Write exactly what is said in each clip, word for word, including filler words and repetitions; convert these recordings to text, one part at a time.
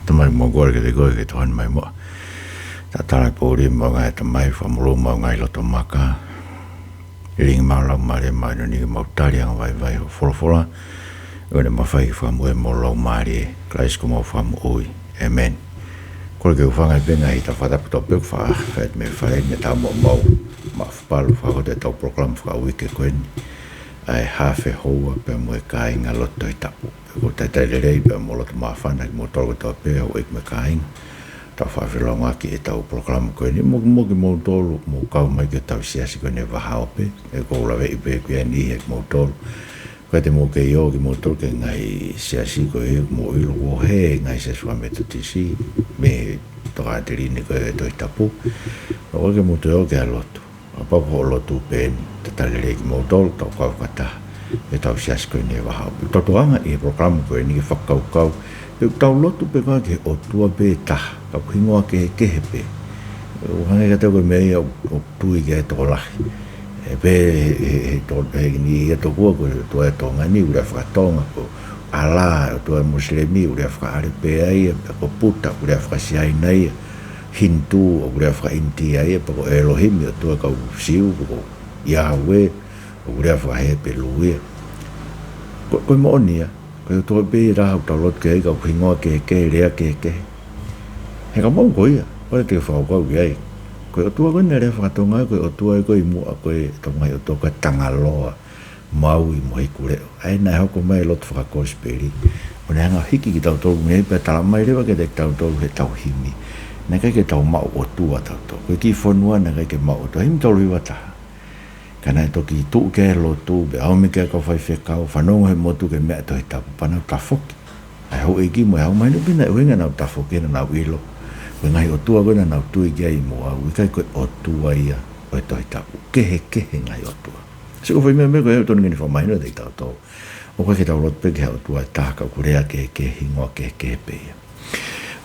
Tamai, mau kole kiate koe ke tokoni mai muʻa. Tatala e poʻuli mo e ngaahi tamai, fakamolū mo e ngaahi loto maka. Lilingi mai ho Laumālie Māʻoniʻoni ke mau tali angavaivai hoʻo folofola. ʻO ne mafai ke fakamoʻui homau laumālie, Kalaisi ko homau Fakamoʻui. ʻĒmeni. Kole ke u hūfanga pē he ngaahi hita fakatapu kotoa pē ʻoku faʻa fai mei he fale ni, ʻetau maʻu, maʻu, maʻu fakapalu fakahoto ʻetau polokalama fakauike ko eni. ʻA e Hafe Houa pea mo e Kāingalotu Tohi Tapu. Pea ʻoku ou talitali lelei pea mo loto māfana kimoutolu kotoa pē, houʻeiki mo e kāinga. Tau faʻa felōngoaki ʻetau polokalama ko eni. Mo, mo kimoutolu, mou kau mai ki hotau siasi ko eni Vahaʻa Ope. ʻOku ou laveʻi pē ko e niʻihi ʻo kimoutolu. ʻOku ʻikai te mou kei ō kimoutolu ki he ngaahi siasi ko ē, mou ʻilo ʻoku hē e ngaahi siasi fakaMetotisi mei he tokāteline ko ē ʻo e Tohi Tapu. ʻOku ʻikai ke mou toe ō ki ha lotu. Kapau ko hoʻo lotu pē eni, talitali lelei kimoutolu, tau kau fakataha ʻi hotau siasi ko eni Vahaʻa Ope. Tau tokanga ʻi he polokalama ko eni ki he fakakaukau, pe ʻoku tau lotu pē koā ki he ʻOtua pē ʻe taha, ka ʻoku hingoa kehekehe pē. ʻOku hangē kiate au ko e meʻa ia ʻoku, ʻoku tui ki ai e tokolahi. ʻE pehē he, he, he to-, he niʻihi ia tokua ko e ʻOtua ʻo Tonga ni, ʻoku lea faka-Tonga, ko ʻAlā, ʻOtua ʻo e Mosilemi, ʻoku lea faka-ʻAlepea ia, pe ko Puta, ʻoku lea faka-Siaina ia, Hinitū, ʻoku lea faka-ʻInitia ia, pe ko ʻElohimi, ʻOtua ʻo e kau Siu, pe ko Yahweh, ʻoku lea faka-Hepelū ia. Ko, ko e moʻoni ia, ko e ʻOtua pē ia ʻe taha ʻoku tau lotu ki ai, ka ʻoku hingoa kehekehe, lea kehekehe. He ka mou ko ia, ʻoua te ke fakakaukau ki ai. Ko e ʻOtua ko ē naʻe lea faka-Tonga, ko e ʻOtua ia ko ē ʻi muʻa ko ē, ʻetau ngaahi ʻotua ko ē Tangaloa, Maui mo Hikuleʻo. ʻA ia naʻe hoko mai e lotu fakakosipeli ʻo ne hanga ʻo hiki kitautolu mei ai pea tala mai leva kiate kitautolu heʻetau himi, naʻe ʻikai ke tau maʻu ʻOtua tautolu. Ko e kiʻi fonua naʻe ʻikai ke maʻu ʻOtua. Himi tolu hiva taha. Ka naʻe toki tuʻu ki ai e lotu, pea ʻomi ki ai e kau faifekau, fanongo he motu ki he meʻa ʻa e Tohi Tapu, pea nau tafoki. ʻA e houʻeiki mo e hau mahino pē naʻe ʻuhinga naʻa nau tafoki he naʻa nau ʻilo ko e ngaahi ʻotua ko ē naʻa nau tui ki ai ʻi muʻa, ʻoku ʻikai ko e ʻOtua ia ʻo e Tohi Tapu. Kehekehe e ngaahi ʻotua. Sio, ko e foʻi meʻa, meʻa ko ē ʻoku totonu ke ne fakamahino kiate kitautolu. ʻOku ʻikai ke tau lotu pē ki ha ʻOtua ʻe taha, ka ʻoku lea kehekehe, hingoa kehekehe pē ia.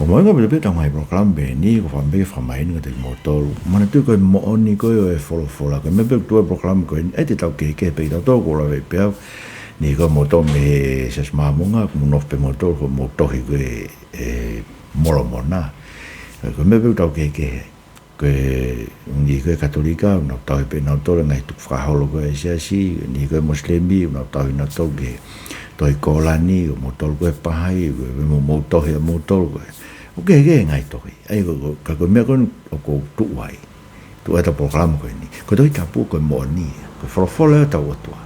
ʻOku mahuʻinga pē ʻetau ngaahi polokalama pehē ni, ko e fakaʻamu pē ke fakamahino kiate kimoutolu. Manatuʻi ko e moʻoni ko ē ʻo e folofola. Ko e meʻa pē ʻoku tuʻu ai e polokalama ko eni, ʻe te tau kehekehe pē kitautolu, ʻoku ou laveʻi pē au. Niʻihi ko ē ʻoku mou tō mei he siasi Māmonga, ʻoku mou nofo pē kimoutolu, ko hoʻomou tohi ko ē, ē, Molomona. Ko e meʻa pē ʻoku tau kehekehe. Ko e niʻihi ko ē Katolika, ʻoku nau tauhi pē ʻe nautolu e ngaahi tukufakaholo ko ē ʻa e siasi, niʻihi ko ē Mosilemi, ʻoku nau tauhi ʻe nautolu ki he tohi Kōlani, ʻo moutolu ko ē Pahai, ko e mo-, mou tohi ʻa moutolu ko ē. ʻOku kehekehe e ngaahi tohi. ʻA ia ko, ko, ka ko e meʻa ko ē ʻoku ou tuʻu ai. Tuʻu ai ʻetau polokalama ko eni. Ko e Tohi Tapu ko e moʻoni ia. Ko e folofola ia ʻa hotau ʻOtua.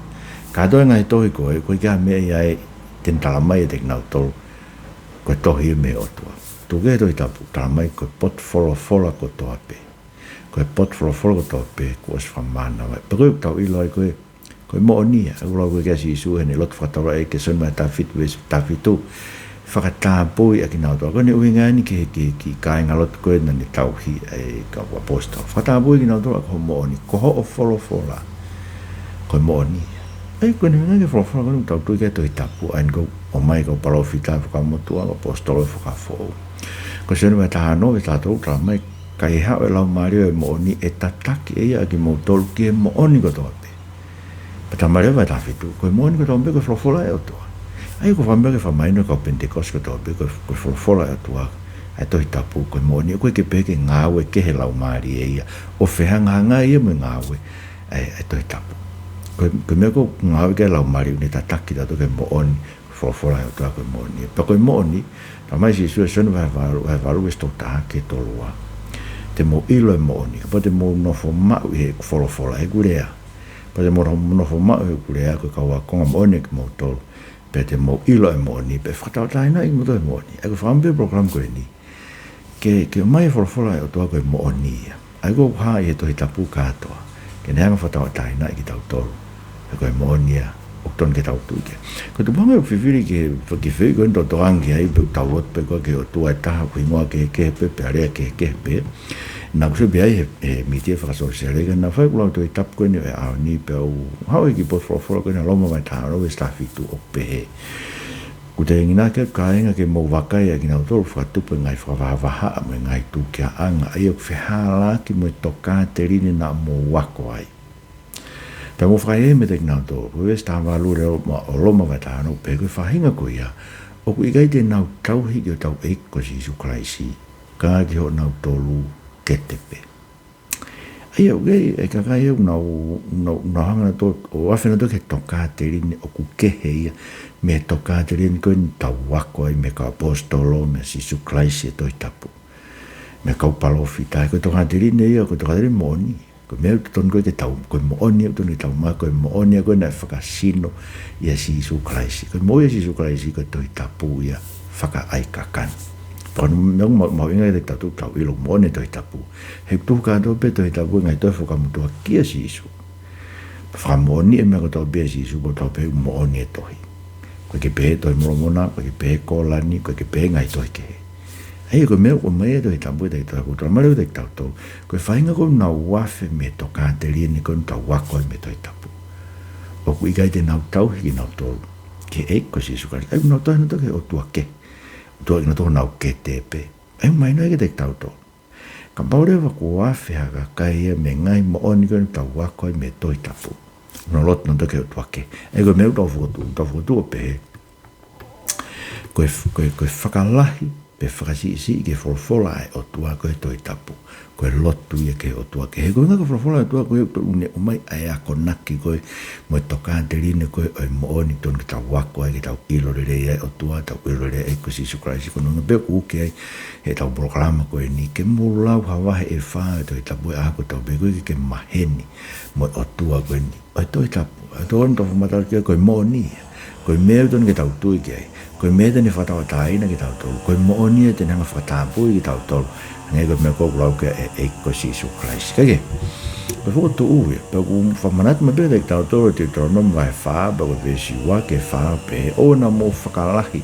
Kātoa e ngaahi tohi ko ē, ʻoku ʻikai ha meʻa ia ʻe te ne tala mai kiate kinautolu ko e tohi ia mei he ʻOtua. Tuku kehe e Tohi Tapu, tala mai ko e potu folofola kotoa pē. Ko e potu folofola kotoa pē kuo ʻosi fakamānava. Pea ko e ʻoku tau ʻilo ai ko ē, ko e moʻoni ia. ʻOku lau ko ē kia Sīsū heʻene lotu fakataulaʻeiki, Sione vahe taha fitu, veesi taha fitu. Fakatapui ʻa kinautolu. Ko ʻene ʻuhinga eni ki he, ki he, ki he kāingalotu ko ē naʻa ne tauhi, ʻa e kau ʻaposetolo. Fakatapui kinautolu ʻaki hoʻo moʻoni. Ko hoʻo folofola ko e moʻoni ia. ʻA ia ko ʻene ʻuhinga ki he folofola ko eni ʻoku tau tui ki ai, Tohi Tapu, ʻa eni kuo ʻomai ʻe he kau palōfita fakamotuʻa, kau ʻaposetolo fakafoʻou. Ko Sione vahe taha ono, veesi taha tolu, tala mai, ka ʻi he haʻu e Laumālie ʻo e moʻoni ʻe tataki ʻe ia ʻa kimoutolu ki he moʻoni kotoa pē. Pea tala mai leva he taha fitu, ko e moʻoni kotoa pē ko e folofola ʻa e ʻOtua. ʻA ia ko e fakaʻamu ke fakamahino ki he kau Penitekosi kotoa pē ko e, ko e folofola ʻa e ʻOtua, ʻa e Tohi Tapu, ko e moʻoni, ʻoku ʻikai ke pehē ke ngāue ki ai e Laumālie ia ʻo fehangahangai ia mo e ngāue ʻa e, ʻa e Tohi Tapu. Ko e, ko e meʻa ʻoku ngāue ki ai e Laumālie ʻo ne tataki kitautolu ki he moʻoni, folofola ʻa e ʻOtua ko e moʻoni. Pea ko e moʻoni, tala mai ʻe Sīsū ʻi Sione vahe valu, vahe valu veesi tolu taha ki he tolu ua. Te mou ʻilo e moʻoni, kapau te mou nofo maʻu ʻi heʻeku folofola, ʻeku lea. Pea te mou nofo maʻu ʻi heʻeku lea, ko e kau ākonga moʻoni ʻa kimoutolu. Pea te mou ʻilo e moʻoni, pea fakatauʻatāinaʻi kimoutolu ʻe he moʻoni. ʻA ia ko e fakaʻamu pē e polokalama ko eni ke, ke ʻomai e folofola ʻa e ʻOtua ko e moʻoni ia. ʻA ia ʻoku hā ʻi he Tohi Tapu kātoa ke ne hanga ʻo fakatauʻatāinaʻi kitautolu. He ko e moʻoni ia ʻoku totonu ke tau tui ki ai. Ko e tupuʻanga ʻoku fifili ki he, ki he fehuʻi ko eni ʻoku tau tokanga ki ai, pe ʻoku tau lotu pē koā ki he ʻOtua ʻe taha, ʻoku hingoa kehekehe pē, pea lea kehekehe pē. Naʻá ku sio pē ai he, he mītia fakasōsiale, ka naʻe fai ʻeku lau Tohi Tapu ko eni ʻo e ʻaho ni, pea u haʻu ki he potu folofola ko eni, Loma vahe taha ono veesi taha fitu, ʻoku pehē: Kuo teʻeki ke u kāinga ke mou vakai ʻa kinautolu ʻoku fakatupu ʻe he ngaahi fakavahavahaʻa mo e ngaahi tūkiaʻanga, ʻa ia ʻoku fehālaaki mo e tokāteline naʻa mou ako ai. Pea mou fakaʻehiʻehi meiate kinautolu. Ko e veesi taha valu leva ʻo Loma vahe taha ono ʻoku pehē, ko e faʻahinga ko ia ʻoku ʻikai te nau tauhi ki hotau ʻEiki ko Sīsū Kalaisi, ka ki honau tolu kete pē. ʻA ia, ʻoku ʻi ai e kakai ʻoku nau, nau, nau hanga nautolu ʻo afe nautolu ki he tokāteline ʻoku kehe ia mei he tokāteline ko eni ʻoku tau ako ai mei he kau ʻaposetolo, mei a Sīsū Kalaisi he Tohi Tapu, mei he kau palōfita. Ko e tokāteline ia, ko e tokāteline moʻoni. Ko e meʻa ʻoku totonu ko ē ke tau, ko e moʻoni ʻoku totonu ke tau maʻu, ko e moʻoni ia ko ē naʻe fakasino ʻia Sīsū Kalaisi. Ko e moʻui ʻa Sīsū Kalaisi ko e Tohi Tapu ia fakaʻaikakana. Ko e meʻa ʻoku ma-, mahuʻinga kiate kitautolu ke tau ʻilo moʻoni e Tohi Tapu. He ʻoku tuhu kātoa pē Tohi Tapu, ngaahi tohi Fuakava Motuʻa kia Sīsū. Fakamoʻoni e meʻa kotoa pē ʻa Sīsū, pea tau pehē ʻoku moʻoni e tohi. ʻOku ʻikai ke pehē Tohi Molomona, ʻoku ʻikai ke pehē Kōlani, ʻoku ʻikai ke pehē ngaahi tohi kehe. ʻA ia ko e meʻa ʻoku ʻomai ʻe he Tohi Tapu, ʻe he Tohi Tapu, ʻoku tala mai leva kiate kitautolu, ko e faʻahinga ko ē ʻoku nau afe mei he tokāteline ko ē ʻoku tau ako ai mei he Tohi Tapu, ʻoku ʻikai te nau tauhi kinautolu ki he ʻEiki ko Sīsū Kalaisi. ʻA ia ʻoku nau tauhi nautolu ki he ʻotua kehe, ʻotua kinautolu honau kete pē. ʻA ia ʻoku mahino ia kiate kitautolu. Kapau leva kuo afe ha kakai ia mei he ngaahi moʻoni ko ē ʻoku tau ako ai mei he Tohi Tapu, ʻoku nau lotu nautolu ki he ʻotua kehe. ʻA ia ko e meʻa ʻoku tau fokotuʻu, tau fokotuʻu ʻo pehē, ko e f-, ko e, ko e fakalahi pe fakasiʻisiʻi ki he folofola ʻa e ʻOtua ko e Tohi Tapu, ko e lotu ia ki he ʻotua kehe. He ko e ngaahi folofola ʻa e ʻOtua ko ē ʻoku ne ʻomai ʻa e akonaki ko ē mo e tokāteline ko ē ʻo e moʻoni ʻoku totonu ke tau ako ai, ke tau ʻilo lelei ai e ʻOtua, tau ʻilo lelei ai ko Sīsū Kalaisi. Ko hono ʻuhinga pē ʻoku ʻi ai ʻetau polokalama ko eni, ke mou lau ha vahe ʻe fā ʻo e Tohi Tapu he ʻaho kotoa pē koeʻuhi ke maheni mo e ʻOtua ko eni ʻo e Tohi Tapu. ʻA ia ʻoku totonu ke tau fakamatala ki ai, ko e moʻoni ia. Ko e meʻa ʻoku totonu ke tau tui ki ai. Ko e meʻa te ne fakatauʻatāina kitautolu. Ko e moʻoni ia te ne hanga ʻo fakatapui kitautolu. Hangē ko e meʻa ko ē ʻoku lau ki ai e ʻEiki ko Sīsū Kalaisi. Kae kehe, ko e fokotuʻu ia, pea ʻoku fakamanatu mai pē kiate kitautolu ʻe Teutalōnome vahe fā, pea ko e veesi ua ki he fā, pehē: ʻOua naʻa mou fakalahi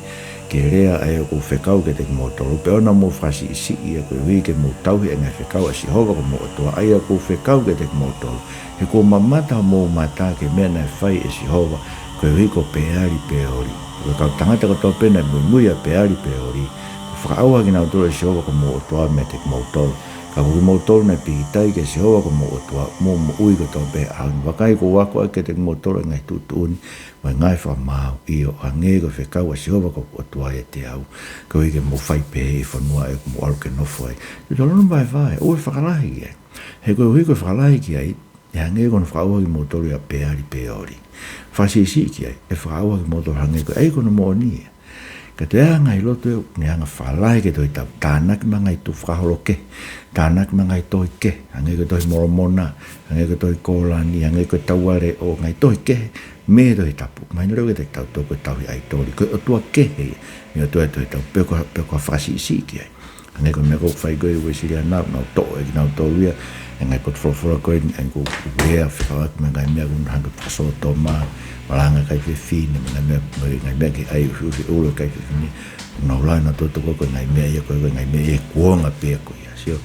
ki he lea ʻa ia ʻoku ou fekau kiate kimoutolu, pea ʻoua naʻa mou fakasiʻisiʻi ia, koeʻuhi ke mou tauhi ʻa e ngaahi fekau ʻa Sihova ko homou ʻOtua, ʻa ia ʻoku ou fekau kiate kimoutolu. He kuo mamata homou mata ki he meʻa naʻe fai ʻe Sihova koeʻuhi ko Peali-peoli. Ko e kau tangata kotoa pē naʻe muimui ʻia Peali-peoli, kuo fakaʻauha kinautolu ʻe Sihova ko homou ʻOtua meiate kimoutolu. Ka ko kimoutolu naʻe pikitai kia Sihova ko homou ʻOtua, mou moʻui kotoa pē he ʻaho ni. Vakai, kuo u ako ʻaki kiate kimoutolu ʻa e ngaahi tuʻutuʻuni mo e ngaahi fakamaau, ʻio, hangē ko e fekau ʻa Sihova ko hoku ʻOtua ʻiate au, koeʻuhi ke mou fai pehē ʻi he fonua ʻoku mou ʻalu ke nofo ai. Teutalōnome vahe fā, ʻoua ʻe fakalahi ki ai. He koeʻuhi ko e fakalahi ki ai, ʻe hangē ko hono fakaʻauha kimoutolu ʻia Peali-peoli. Fakasiʻisiʻi ki ai, ʻe fakaʻauha kimoutolu hangē ko ia. ʻA ia ko hono moʻoni ia. Ka toe ʻi ai ha ngaahi lotu ʻoku ne hanga ʻo fakalahi ki he Tohi Tapu, tānaki mai ha ngaahi tukufakaholo kehe, tānaki mai ha ngaahi tohi kehe, hangē ko e Tohi Molomona, hangē ko e Tohi Kōlani, hangē ko e Taua Leʻo, ngaahi tohi kehe mei he Tohi Tapu. Mahino leva kiate kitautolu ko e tauhi ʻaitoli, ko e ʻotua kehe ia mei he ʻOtua ʻo e Tohi Tapu, pe ko, pe ko ha fakasiʻisiʻi ki ai. Hangē ko e meʻa ʻoku fai ko ē ʻe he Uēsiliana, nau toʻo ʻe kinautolu ia e ngaahi potu folofola ko ē, ʻa ia ʻoku lea fekauʻaki mo e ngaahi meʻa ʻoku hangē ko e fakasōtoma, malanga e kakai fefine, mo e ngaahi meʻa, mo e ngaahi meʻa ki he ʻai ʻufiʻufi ʻulu e kakai fefine. Nau lau ʻe nautolu ko e ngaahi meʻa ia ko ē, ko e ngaahi meʻa ia ʻoku kuonga pē ko ia. Sio,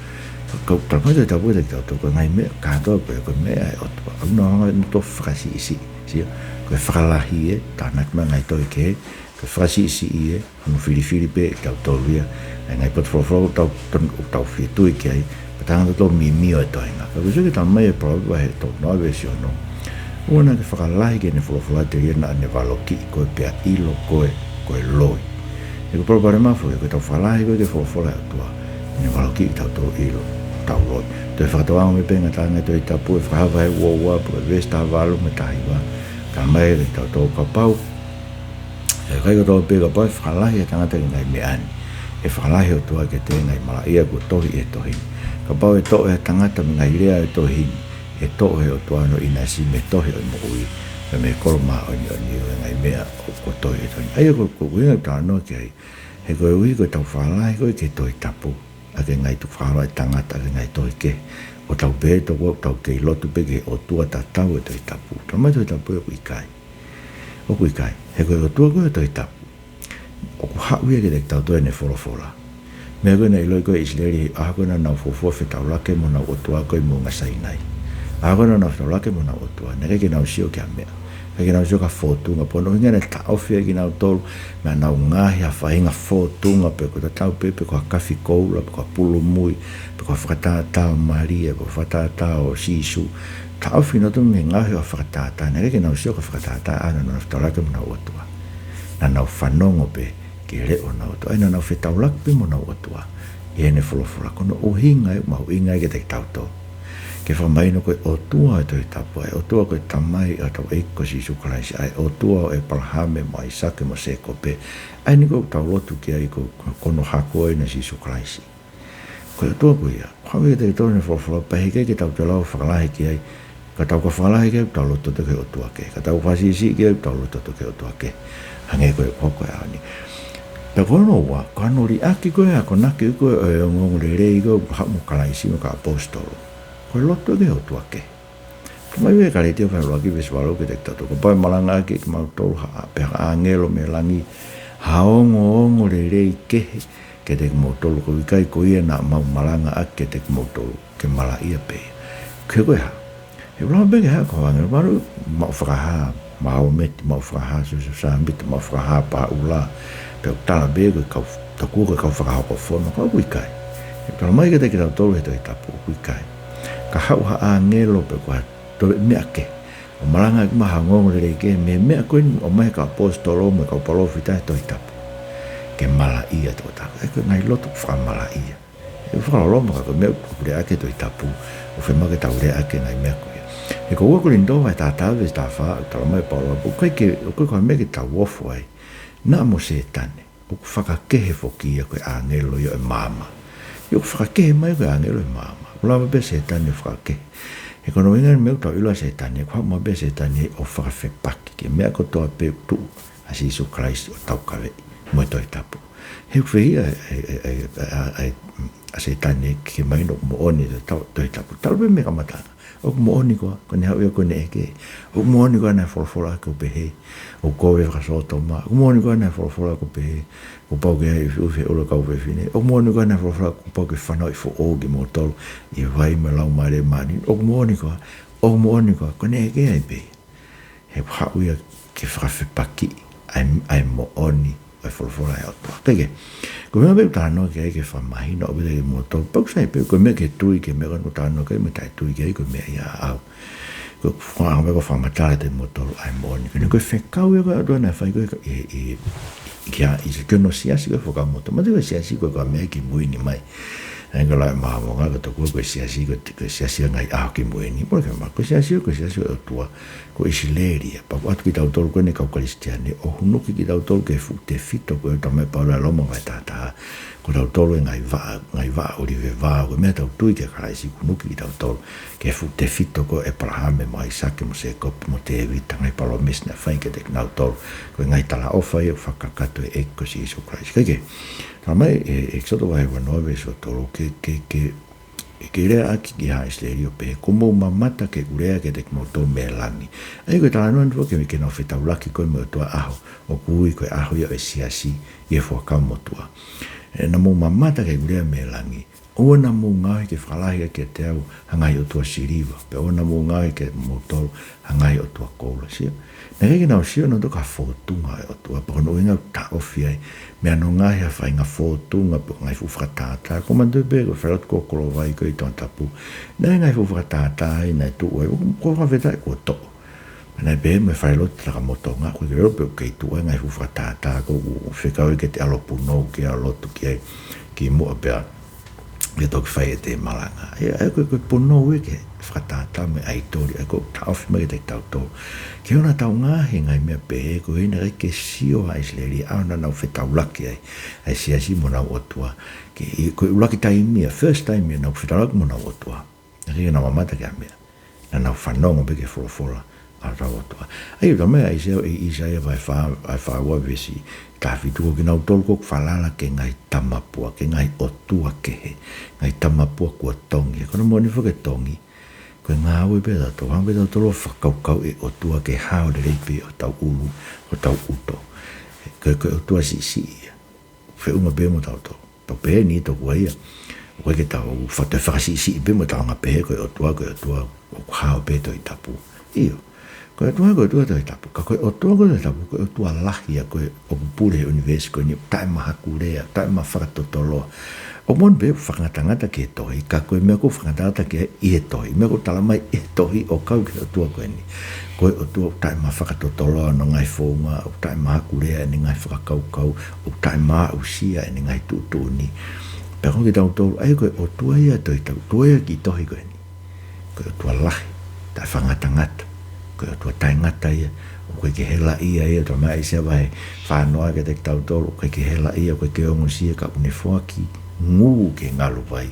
ka, ka, tala mai e Tohi Tapu kiate kitautolu, ko e ngaahi meʻa kātoa ko ē, ko e meʻa ʻa e ʻOtua. ʻOku nau hanga ʻo fakasiʻisiʻi. Sio, ko e fakalahi ē, tānaki mai ha ngaahi tohi kehe, ko e fakasiʻisiʻi ē, hono filifili pē ʻe kitautolu ia ʻa e ngaahi potu folofola ʻoku tau, tau, tau fie tui ki ai, pea tau hanga ʻo mimio e toenga. Ka ʻoku sio ki he tala mai ʻa e Palōvepi vahe tolu noa veesi ono: ʻOua naʻa ke fakalahi ki heʻene folofola, telia naʻa ne valokiʻi koe pea ʻilo koe ko e loi. He ko e palopalema foki, ko ʻetau fakalahi ko ē ki he folofola ʻa e ʻOtua, ʻe ne valokiʻi kitautolu, ʻilo ʻoku tau loi. Toe fakatauange mai pē ngataʻanga e Tohi Tapu, ʻe Fakahā vahe ua ua, pea ko e veesi taha valu mo e taha hiva, tala mai kiate kitautolu kapau ʻe, ʻe ʻikai ko e tau pē kapau ʻe fakalahi ʻe ha tangata ki he ngaahi meʻa ni, ʻe fakalahi ʻa e ʻOtua kiate ia ʻi he ngaahi malaʻia kuo tohi ʻi he tohi ni. Kapau ʻe toʻo ʻe ha tangata mei he ngaahi lea ʻo e tohi ni, ʻe toʻo ʻe he ʻOtua hono ʻinasi mei he tohi ʻo e moʻui, pea mei he kolo māʻoniʻoni ʻo e ngaahi meʻa kuo tohi ʻi he tohi ni. ʻA ia ko, ko e ʻuhinga ʻoku ou talanoa ki ai, he koeʻuhi ko ʻetau fakalahi ko ē ki he Tohi Tapu, ʻaki e ngaahi tukufakaholo ʻa e tangata, ʻaki e ngaahi tohi kehe, ʻo tau pehē ʻe tautolu ʻoku tau kei lotu pē ki he ʻOtua tatau ʻo e Tohi Tapu. Tala mai e Tohi Tapu ʻoku ʻikai. ʻOku ʻikai. He ko e ʻOtua ko ē ʻo e Tohi Tapu, ʻoku haʻu ia kiate kitautolu ʻi heʻene folofola. Meʻa ko ē naʻe ʻiloʻi ko ē ʻe ʻIsileli he ʻaho ko ē naʻa nau fuofua fetaulaki mo honau ʻOtua ko ē ʻi Moʻunga Sainai. ʻAho ko ē naʻa nau fetaulaki mo honau ʻOtua, naʻe ʻikai ke nau sio ki ha meʻa. ʻIkai ke nau sio ki ha fōtunga, pea ko hono ʻuhinga naʻe taʻofi ai kinautolu mei haʻanau ngaohi ha faʻahinga fōtunga, pe ko e tatau pē pe ko ha kafikoula, pe ko ha pulumui, pe ko ha fakatātā ʻo Malia, pe ko ha fakatātā ʻo Sīsū. Taʻofi kinautolu mei he ngaohi ʻo ha fakatātā, naʻe ʻikai ke nau sio ki ha fakatātā ʻi heʻenau fetaulaki mo honau ʻOtua. Naʻa nau fanongo pē ki he leʻo ʻo honau ʻOtua. ʻA ia naʻa nau fetaulaki pē mo honau ʻOtua ʻi heʻene folofola. Ko hono ʻuhinga ia, mahuʻinga ia kiate kitautolu ke fakamahino ko e ʻOtua ʻo e Tohi Tapu, ʻa e ʻOtua ko e Tamai ʻa hotau ʻEiki ko Sīsū Kalaisi, ʻa e ʻOtua ʻo ʻĒpalahame mo ʻAisake mo Sēkope. ʻA eni ʻoku tau lotu ki ai, ko, ko, ko hono hako eni ʻa Sīsū Kalaisi. Ko e ʻOtua ko ia, ʻoku haʻu ia kiate kitautolu ʻi heʻene folofola, pea heʻikai ke tau toe lava ʻo fakalahi ki ai. Ka tau ka fakalahi ki ai, tau loto atu ki he ʻotua kehe. Ka tau ka siʻisiʻi ki ai, tau loto atu ki he ʻotua kehe. Hangē ko e, ko e, ko e ʻaho ni. Pea ko hono ua, ko hono liʻaki ko ē ʻa e akonaki ko ē ʻo e ongoongolelei ko ē ʻoku haʻu mo Kalaisi mo e kau ʻaposetolo, ko e loto ki he ʻotua kehe. Talamai ʻe Kalētia vahe ʻuluaki veesi valu kiate kitautolu: Kapau ʻe malangaʻaki ʻe kimautolu ha, pe ha ʻāngelo mei langi ha ongoongolelei kehe kiate kimoutolu, ʻoku ʻikai ko ia naʻa mau malangaʻaki kiate kimoutolu, ke malaʻia pē ia. Ko e hā? He ʻoku lava pē ke hā ko e ʻāngelo, mahalo maʻu fakahā Māhometi, maʻu fakahā Siosefa Sāmita, maʻu fakahā Paula, pe ʻoku tala pē ko e kau, tokua ko e kau fakahoko fono, ka ʻoku ʻikai. He talamai kiate kitautolu ʻe he Tohi Tapu ʻoku ʻikai. Ka haʻu ha ʻāngelo pe ko ha toe meʻa kehe ʻo malangaʻaki mai ha ongoongolelei kehe mei he meʻa ko eni ʻoku ʻomai ʻe he kau ʻaposetolo mo e kau palōfita he Tohi Tapu, ke malaʻia e tokotaha. ʻA ia ko e ngaahi loto fakamalaʻia. ʻE fakaloloma ka ko e meʻa ʻoku lea ʻaki e Tohi Tapu, ʻoku fiemaʻu ke tau lea ʻaki e ngaahi meʻa ko ia. He ko ua Kolinitō vahe taha taha veesi taha fā, ʻoku talamai ʻe Paula, ʻoku ʻikai ke, ʻoku ʻikai ko ha meʻa ke tau ofo ai, naʻa mo Sētane, ʻoku fakakehe foki ia ko e ʻāngelo ia ʻo e maama. ʻIo, ʻoku fakakehe mai ko e ʻāngelo ʻo e maama. ʻOku lava pē Sētane ʻo fakakehe. He ko hono ʻuhinga eni, meʻa ʻoku tau ʻilo ʻa Sētane, ʻoku haʻu mai pē Sētane ʻo fakafepaki ki he meʻa kotoa pē ʻoku tuʻu ʻa Sīsū Kalaisi ʻo taukaveʻi mo e Tohi Tapu. He ʻoku fehiʻa ʻa, ʻa, ʻa, ʻa, ʻa, ʻa Sētane ke mahino ʻoku moʻoni e Tohi Tapu. Talu pē mei he kamataʻanga. ʻOku moʻoni koā, ko ʻene haʻu ia ko ʻene ʻeke? ʻOku moʻoni koā naʻe folofola ʻaki ʻo pehē ʻoku kovi e fakasōtoma? ʻOku moʻoni koā naʻe folofola ʻaki ʻo pehē kuo pau ke ʻai ʻufiʻufi e ʻulu ʻo e kau fefine? ʻOku moʻoni koā naʻe folofola kuo pau ke fanauʻi foʻou kimoutolu ʻi he vai mo e Laumālie Māʻoniʻoni? ʻOku moʻoni koā? ʻOku moʻoni koā? Ko ʻene ʻeke ai pē. He ʻoku haʻu ia ke fakafepakiʻi ʻa e, ʻa e moʻoni ʻo e folofola ʻa e ʻOtua. Kae kehe, ko e meʻa pē ʻoku talanoa ki ai ke fakamahino ʻaupito kiate kimoutolu, pea ʻoku sai pē, ko e meʻa ke tui ki he meʻa ʻoku talanoa ki ai, mo e taʻetui ki ai, ko e meʻa ia ʻaʻau. Ko e faka-, meʻa ʻoku fakamatala kiate kimoutolu ʻa e moʻoni. Ko ʻene, ko e fekau ia ko ē ʻa e ʻOtua naʻe fai ko ē ʻi, ʻi, ʻi, ʻi, ʻi, ʻi hono siasi ko ē Fuakava Motuʻa. Mahalo ko e siasi ko ē ko e meʻa kimui ni mai ʻa e ngaahi Māmonga, ka tokua ko e siasi ko e, ko e siasi ʻo e ngaahi ʻaho kimui ni. Mole ke ma, ko e siasi, ko e siasi ʻo e ʻOtua ko ʻIsileli ia. Pea ʻoku ʻatu kitautolu ko eni kau Kalisitiane ʻo hunuki kitautolu ki he fuʻu tefito ko ē ʻoku talamai ʻe Paula ʻi Loma vahe taha taha, ko tautolu e ngaahi vaʻa, ngaahi vaʻa ʻōlive vao, ko e meʻa ʻoku tau tui kia Kalaisi, hunuki kitautolu ki he fuʻu tefito ko ē ʻo ʻĒpalahame mo ʻAisake mo Sēkope mo Tēvita, ngaahi palōmesi naʻe fai kiate kinautolu. Ko e ngaahi talaʻofa ia ʻoku fakakakato ʻe he ʻEiki ko Sīsū Kalaisi. Kae kehe, talamai ʻe, ʻe ʻEkisoto vahe uanoa veesi uatolu ke, ke, ke, ke lea ʻaki ki haʻa ʻIsileli ʻo pehē, kuo mou mamata ki heʻeku lea kiate kimoutolu mei langi. ʻA ia ko e talanoa eni foki ki heʻenau fetaulaki ko ē mo e ʻOtua ʻaho ʻoku ui ko e ʻaho ia ʻo e siasi ʻi he Fuakava Motuʻa. ʻE, naʻa mou mamata ki heʻeku lea mei langi, ʻoua naʻa mou ngaohi ke fakalahi ʻaki kiate au ha ngaahi ʻotua siliva, pea ʻoua naʻa mou ngaohi kiate kimoutolu ha ngaahi ʻotua koula. Sio, naʻe ʻikai ke nau sio nautolu ki ha fōtunga ʻo e ʻOtua, pea ko hono ʻuhinga ʻoku taʻofi ai mei hono ngaohi ha faʻahinga fōtunga pe ngaahi fuʻu fakatātā. Ko e manatuʻi pē ko e falelotu ko Kolovai ko ē ʻi Tongatapu, naʻe ngaahi fuʻu fakatātā ai naʻe tuʻu ai, ko e fakafetaʻi kuo toʻo. Naʻe pehē mo e falelotu Takamotonga, ko e falelotu pē ʻoku kei tuʻu ai e ngaahi fuʻu fakatātā ko ē ʻoku fekau ai ke te ʻalu ʻo punou ki ai ʻo lotu ki ai kimuʻa pea ke toki fai ʻete malanga. ʻA ia, ʻa ia ko e, ko e punou ia ki he fakatātā mo e ʻaitoli, ʻa ia ʻoku taʻofi mai kiate kitautolu. Ke ʻoua naʻa tau ngaohi e ngaahi meʻa pehē, ko e ʻuhinga naʻe ʻikai ke sio haʻa ʻIsileli ʻi he ʻaho naʻa nau fetaulaki ai ʻa e siasi mo honau ʻOtua. Ke, ko e ʻuluaki taimi ia, first time ia, naʻa nau fetaulaki mo honau ʻOtua. Naʻe ʻikai ke nau mamata ki ha meʻa. Naʻa nau fanongo pē ki he folofola ʻa hotau ʻOtua. ʻA ia, talamai ʻe ʻAisea, ʻi ʻAisea vahe fā, vahe fā ua veesi taha fitu, ko kinautolu ʻoku falala ki he ngaahi tamapua, ki he ngaahi ʻotua kehe, ngaahi tamapua kuo tongi. Ko hono moʻoni foki e tongi, ko e ngāue pē ʻatautolu, hanga pē ʻatautolu ʻo fakakaukauʻi e ʻOtua ke hao lelei pē ʻi hotau ʻulu, hotau ʻuto. Ko e, ko e ʻotua siʻisiʻi ia. Feʻunga pē mo tautolu. Pea pehē ni tokua ia, ʻoku ʻikai ke tau faka-, fakasiʻisiʻi pē mo tau hanga pehē ko e ʻOtua, ko e ʻOtua ʻoku hao pē Tohi Tapu. ʻIo. Ko e ʻOtua, ko e ʻOtua Tohi Tapu. Ka ko e ʻOtua ko e Tohi Tapu, ko e ʻOtua lahi ia ko ē ʻoku pule he ʻunivēsi ko eni, taʻemahakulea, taʻemafakatotoloa. ʻOku moʻoni pē ʻoku fakangatangata ki he tohi, ka ko e meʻa ʻoku fakangatangata ki ai ʻi he tohi, meʻa ʻoku talamai ʻe he tohi ʻo kau ki he ʻOtua ko eni. Ko e ʻOtua ʻoku taʻemafakatotolo hono ngaahi founga, ʻoku taʻemahakulea ʻene ngaahi fakakaukau, ʻoku taʻemaaʻusia ʻene ngaahi tuʻutuʻuni. Pea ko kitautolu, ʻa ia ko e ʻOtua ia ʻo e Tohi Tapu, ʻOtua ia ʻo e kiʻi tohi ko eni. Ko e ʻOtua lahi, taʻefakangatangata. Ko e ʻOtua taʻengata ia, ʻoku ʻikai ke helaʻia ia, talamai ʻe ʻAisea vahe fā noa kiate kitautolu, ʻoku ʻikai ke helaʻia, ʻoku ʻikai ke ongosia, ka ʻoku ne foaki ngū ki he ngalu vai.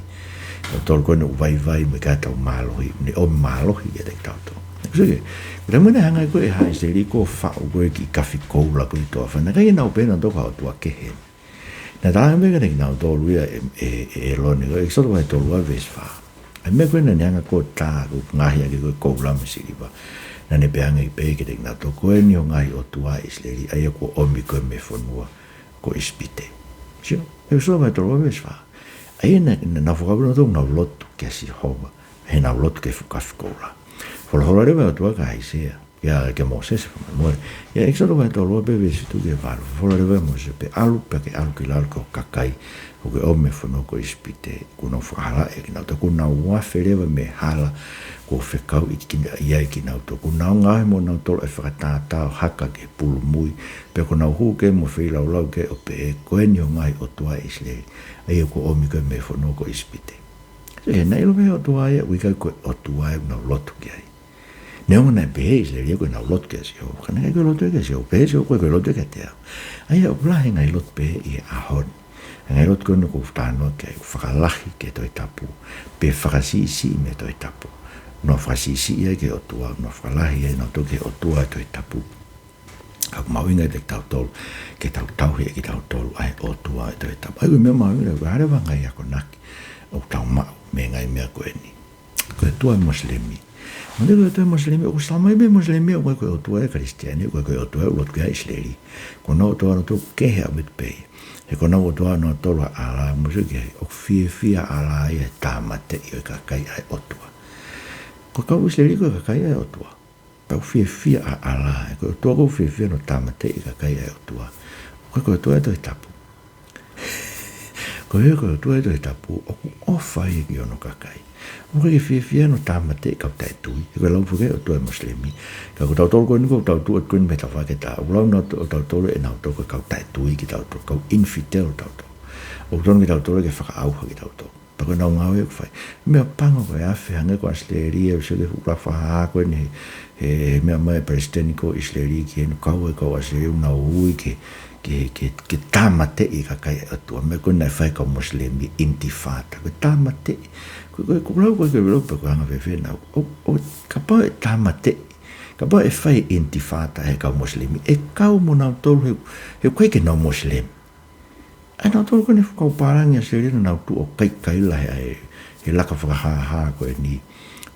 Kitautolu ko eni ʻoku vaivai mo e ʻikai ke tau mālohi, ʻoku ne ʻomi mālohi kiate kitautolu. Sio ki he, ko e taimi naʻe hanga ai ko ē ʻe Haʻa ʻIsileli ʻo faʻu ko ē e kiʻi kafi koula ko ē ʻi he toafa, naʻe ʻikai ke nau pehē nautolu ko ha ʻotua kehe. Naʻe talamai kiate kinautolu ia ʻe, ʻe, ʻe ʻĒlone, ko ʻEkisoto vahe tolu ua veesi fā. ʻA e meʻa ko ē naʻa ne hanga ʻo tā, ʻo ngaohi ʻaki ko ē e koula mo e siliva. Naʻa ne pehē ange pē kiate kinautolu, ko eni ho ngaahi ʻotua ʻa ʻIsileli, ʻa ia kuo ʻomi koe mei he fonua ko ʻIsipite. Sio, ʻEkisoto vahe tolu ua veesi fā. ʻA ia naʻa, naʻa nau fakakaukau nautolu ʻoku nau lotu kia Sihova, heʻenau lotu ki he fuʻu kafi koula. Folofola leva ʻe he ʻOtua kia ʻAisea, ia kia Mōsese, fakamolemole. ʻI he ʻEkisoto vahe tolu ua pē veesi fitu ki he valu. Folofola leva ʻe Mōsese, pea ʻalu, pea ke ʻalu ki lalo ki hoʻo kakai ʻoku ke ʻomi mei he fonua ko ʻIsipite, kuo u fakahalaʻi kinautolu, kuo nau afe leva mei he hala kuo u fekauʻi ki, ʻi ai kinautolu. Kuo nau ngaohi mo kinautolu ʻa e fakatātā ʻo haka ki he pulu mui, pea kuo nau hū ki ai mo feilaulau ki ai ʻo pehē, ko eni ho ngaahi ʻotua ʻa ʻIsileli, ʻa ia kuo ʻomi koe mei he fonua ko ʻIsipite. Sio, naʻe ʻilo pē ʻe he ʻOtua ia ʻoku ʻikai ko e ʻOtua ia ʻoku nau lotu ki ai. Neongo naʻe pehē ʻe ʻIsileli ko ʻenau lotu kia Sihova, ka naʻe ʻikai ko e lotu ia kia Sihova. Pehē ʻe Sihova, ko e, ko e lotu ia kiate au. ʻA ia ʻoku lahi e ngaahi lotu pehē ʻi he ʻaho ni. Ngaahi lotu ko eni ʻoku ou talanoa ki ai, ʻoku fakalahi ki he Tohi Tapu, pe fakasiʻisiʻi mei he Tohi Tapu. Nau fakasiʻisiʻi ai ki he ʻOtua, nau fakalahi ai nautolu ki he ʻOtua ʻo e Tohi Tapu. Ka ʻoku mahuʻinga kiate kitautolu ke tau tauhi ʻe kitautolu ʻa e ʻOtua ʻo e Tohi Tapu. ʻA ia ko e meʻa mahuʻinga, ko e hā leva e ngaahi akonaki ʻoku tau maʻu mei he ngaahi meʻa ko eni. Ko e ʻOtua ʻa e Mosilemi. Manatuʻi ko e ʻOtua ʻa e Mosilemi, ʻoku talamai mei he Mosilemi ʻoku ʻikai ko e ʻOtua ʻa e Kalisitiane, ʻoku ʻikai ko e ʻOtua ʻoku lotu ki ai ʻa ʻIsileli. Ko honau ʻOtua ʻonautolu ʻoku kehe ʻaupito pē ia. He ko honau ʻOtua ʻonautolu ʻa ʻAlā, mou sio ki ai, ʻoku fiefia ʻa ʻAlā ia he tāmateʻi ʻo e kakai ʻa e ʻOtua. Ko e kau ʻIsileli ko e kakai ʻa e ʻOtua. Pea ʻoku fiefia ʻa ʻAlā, he ko e ʻOtua ʻoku fiefia hono tāmateʻi e kakai ʻa e ʻOtua. ʻOku ʻikai ko e ʻOtua ʻo e Tohi Tapu. Ko e, ko e ʻOtua ʻo e Tohi Tapu ʻoku ʻofa ia ki hono kakai. ʻOku ʻikai ke fiefia hono tāmateʻi e kau taʻetui. He ko e lau foki ʻa e ʻOtua ʻa e Mosilemi. Ka ko tautolu ko eni ʻoku tau tuʻu atu ko eni mei he tafaʻaki ʻe taha, ʻoku lau nautolu, ʻo tautolu ʻe nautolu ko e kau taʻetui kitautolu, kau infidel tautolu. ʻOku totonu kitautolu ke fakaʻauha kitautolu. Pea ko ʻenau ngāue ʻoku fai. Meʻapango ko e afe hangē ko ʻAositelēlia, ʻosi ke fuʻu lafa hā ko eni he, he meʻa mai ʻa e palesiteni ko ʻIsileli ki heni, kau ai e kau ʻAositelēlia ʻo nau ui ke, ke, ke, ke tāmateʻi e kakai ʻa e ʻOtua. Meʻa ko ē naʻe fai ʻe he kau Mosilemi, intifada. Ko e tāmateʻi. Ko, ko, ko e lau ko ē ke velo pe ko e anga fēfē naʻa, ʻo, ʻo, kapau ʻe tāmateʻi. Kapau ʻe fai e intifada ʻe he kau Mosilemi, ʻe kau mo nautolu he, he ʻoku ʻikai ke nau Mosilemi. ʻA ia nautolu ko eni e fuʻu kau pālangi ʻAositelēlia naʻa nau tuʻu ʻo kaikaila he, he laka fakahāhā ko eni,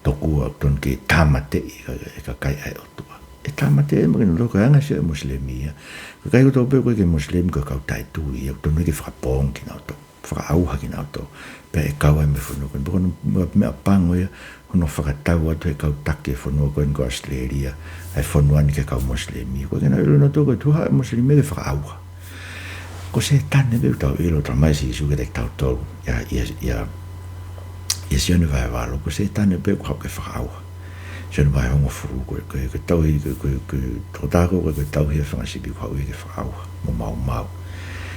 tokua ʻoku totonu ke tāmateʻi e ka-, e kakai ʻa e ʻOtua. ʻE tāmateʻi mai kinautolu, ko e anga e sio ʻa e Mosilemi ia. Ko e kakai kotoa pē ʻoku ʻikai ke Mosilemi ko e kau taʻetui ia, ʻoku totonu ke fakapoongi kinautolu, fakaʻauha kinautolu. Pea ʻe kau ai mei he fonua ko eni. Pea ko hono meʻapango ia, hono fakatau atu ʻe he kau taki e fonua ko eni ko ʻAositelēlia ʻa e fonua ni ki he kau Mosilemi. ʻOku ʻikai ke nau ʻilo nautolu ko e tuha e Mosilemi ke fakaʻauha. Ko Sētane pē ʻoku tau ʻilo, talamai ʻe Sīsū kiate kitautolu ʻia, ʻia, ʻia, ʻia Sione vahe valu, ko Sētane pē ʻoku haʻu ke fakaʻauha. Sione vahe hongofulu, ko e, ko e, ko e tauhi, ko e, ko e, ko e tokotaha ko ē, ko e tauhi e fanga sipi ʻoku haʻu ia ke fakaʻauha mo maumau.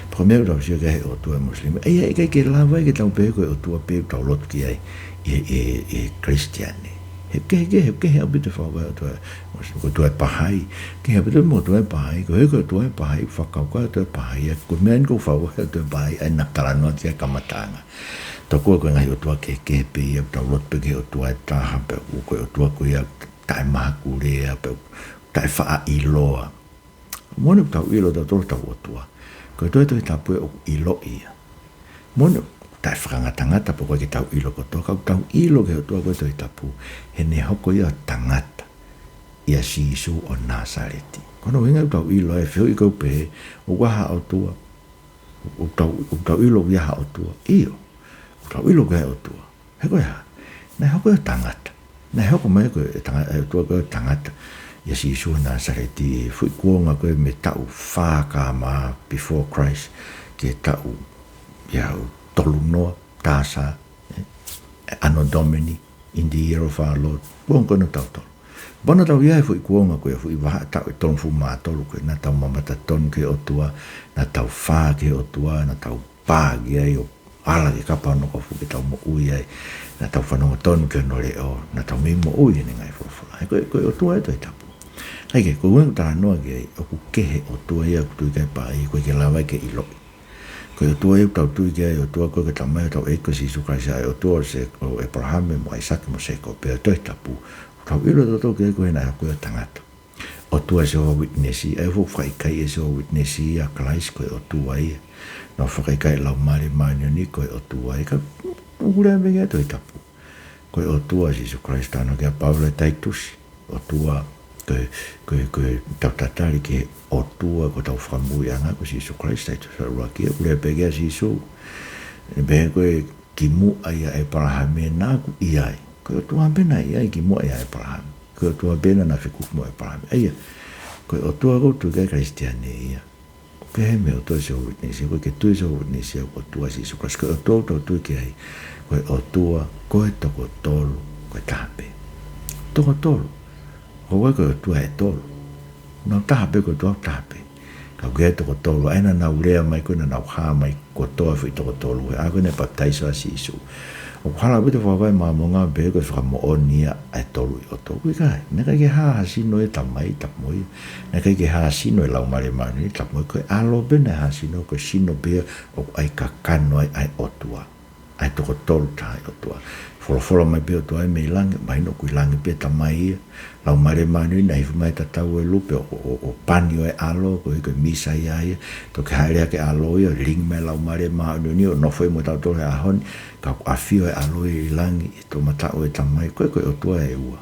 Pea ko e meʻa ʻoku tau sio ki ai he ʻOtua ʻa e Mosilemi. ʻA ia ʻe ʻikai ke lava ia ke tau pehē ko e ʻOtua pē ʻoku tau lotu ki ai ʻi he, ʻi he, ʻi he Kalisitiane. He kehe, kehe, kehe ʻaupito e fakakaukau ʻo e ʻOtua ʻa e Mosilemi. Ko e ʻOtua ʻa e Pahai, kehe ʻaupito mo e ʻOtua ʻa e Pahai, ko e, ko e ʻOtua ʻa e Pahai, fakakaukau ʻa e ʻOtua ʻa e Pahai, ʻa ia ko e meʻa eni ʻoku ou fakakaukau ʻa e ʻOtua ʻa e Pahai, ʻa ia naʻa ku talanoa ki ai he kamataʻanga. Tokua ko e ngaahi ʻotua kehekehe pē ia, ʻoku tau lotu pē ki he ʻOtua ʻe taha, pea ʻoku, ko e ʻOtua ko ia taʻemahakulea, pea taʻefaʻaʻiloa. Moʻoni ʻoku tau ʻilo ʻe tautolu hotau ʻOtua. Ko e ʻOtua ʻi he Tohi Tapu ʻoku ʻiloʻi ia. Moʻoni ʻoku taʻefakangatangata pea ʻoku ʻikai ke tau ʻilo kotoa, ka ʻoku tau ʻilo ki he ʻOtua ko ē ʻi he Tohi Tapu, he naʻe hoko ia ʻo tangata, ʻia Sīsū ʻo Nāsaleti. Ko hono ʻuhinga ʻoku tau ʻilo ai, fehuʻi ko ē ʻoku pehē, ʻoku ʻi ai ha ʻOtua? ʻOku tau, ʻoku tau ʻilo ʻoku ʻi ai ha ʻOtua? ʻIo, ʻoku tau ʻilo ʻoku ʻi ai ha ʻOtua. He ko e hā? Naʻe hoko ia ʻo tangata. Naʻe hoko mai ko e tanga-, e ʻOtua ko ē ʻo tangata, ʻia Sīsū ʻo Nāsaleti, he foʻi kuonga ko ē mei he taʻu fā K.M., before Christ, ki he taʻu, ia, tolu noa, Taha Sā, ē, Anno Domini, in the year of our Lord, kuonga ko ē naʻa tau tolu. Pea naʻa tau ʻi ai e foʻi kuonga ko ē, foʻi vahaʻa taʻu ʻe tolungofulu mā tolu ko ē, naʻa tau mamata tonu ki he ʻOtua, naʻa tau fā ki he ʻOtua, naʻa tau pā ki ai ʻo ala ki he kapa hono kofu ke tau moʻui ai, naʻa tau fanongo tonu ki hono leʻo, naʻa tau mei moʻui ʻene ngaahi folofola. He ko e, ko e ʻOtua ʻo e Tohi Tapu. Kae kehe, ko e ʻuhinga ʻoku ou talanoa ki ai, ʻoku kehe ʻOtua ia ʻoku tui ki ai pea ʻikai ke lava ke ʻiloʻi. Ko e ʻOtua ia ʻoku tau tui ki ai, ʻOtua ko e tamai hotau ʻEiki ko Sīsū Kalaisi, ʻa e ʻOtua ʻo Sē-, ʻo ʻĒpalahame mo ʻAisake mo Sēkope, ʻo e Tohi Tapu. ʻOku tau ʻilo tautolu ki ai ko e hā ʻene hoko ia ʻo tangata. ʻOtua Sihova Witness, ʻa ia ʻoku fakaʻikaiʻi ʻe Sihova Witness ʻa Kalaisi ko e ʻOtua ia. Naʻe fakaʻikaiʻi ʻe he Laumālie Māʻoniʻoni ko e ʻOtua ia. Ka ʻoku lea pē ki ai e Tohi Tapu. Ko e ʻOtua Sīsū Kalaisi, talanoa ki ai ʻa Paula ʻi Taitusi. ʻOtua, ko e, ko e, ko e tau tatali ki he ʻOtua ko hotau fakamoʻuiʻanga ko Sīsū Kalaisi, Taitusi vahe ʻuluaki, ʻoku lea pē ki ai ʻa Sīsū. Pehē ko e kimuʻa ia ʻa ʻĒpalahame naʻa ku ʻi ai. Ko e ʻOtua pē naʻe ʻi ai kimuʻa ia ʻa ʻĒpalahame. Ko e ʻOtua pē naʻa na fekuki mo ʻĒpalahame. ʻA ia, ko e ʻOtua ʻoku tui ki ai e Kalisitiane ia. ʻOku kehe mei he ʻOtua Sihova Witness, ʻoku ʻikai ke tui Sihova Witness ia ʻoku ʻOtua Sīsū Kalaisi. Ko e ʻOtua ʻoku tau tui ki ai, ko e ʻOtua, ko e toko tolu, ko e taha pē. Toko tolu. ʻOku ʻikai ko e ʻOtua ʻe tolu. Naʻa nau taha pē, ko e ʻOtua taha pē. Ka ʻoku ʻi ai e toko tolu, ʻa ia naʻa nau lea mai ko ē naʻa nau hā mai kotoa e foʻi toko tolu, he ʻaho ko ē naʻe papitaiso ai ʻa Sīsū. ʻOku hala ʻaupito e fakakaukau ʻa e Māmonga pē ko e fakamoʻoni ia ʻa e tolu ʻi ʻOtua. ʻOku ʻikai, naʻe ʻikai ke hā ha sino ʻo e Tamai, Tamai. Naʻe ʻikai ke hā ha sino ʻo e Laumālie Māʻoniʻoni, Tamai. Ko e ʻAlo pē naʻe hā sino, ko e sino pē ia ʻoku ʻai kakano ai ʻa e ʻOtua. ʻA e toko tolu taha ʻi ʻOtua. Folofola mai pē ʻOtua ia mei langi, mahino ʻoku ʻi langi pē Tamai ia. Laumālie Māʻoniʻoni naʻe hifo mai he tatau ʻo e lupe ʻo, ʻo, ʻo, ʻo pani ʻo e ʻAlo, ko e, ko e Mīsaia ia. Toki hāʻele hake e ʻAlo ia, lilingi mai e Laumālie Māʻoniʻoni ʻo nofo ai mo kitautolu he ʻaho ni, ka ʻoku ʻafio e ʻAlo ia ʻi langi, ʻi he toʻomataʻu ʻo e Tamai, ko e, ko e ʻOtua ʻe ua.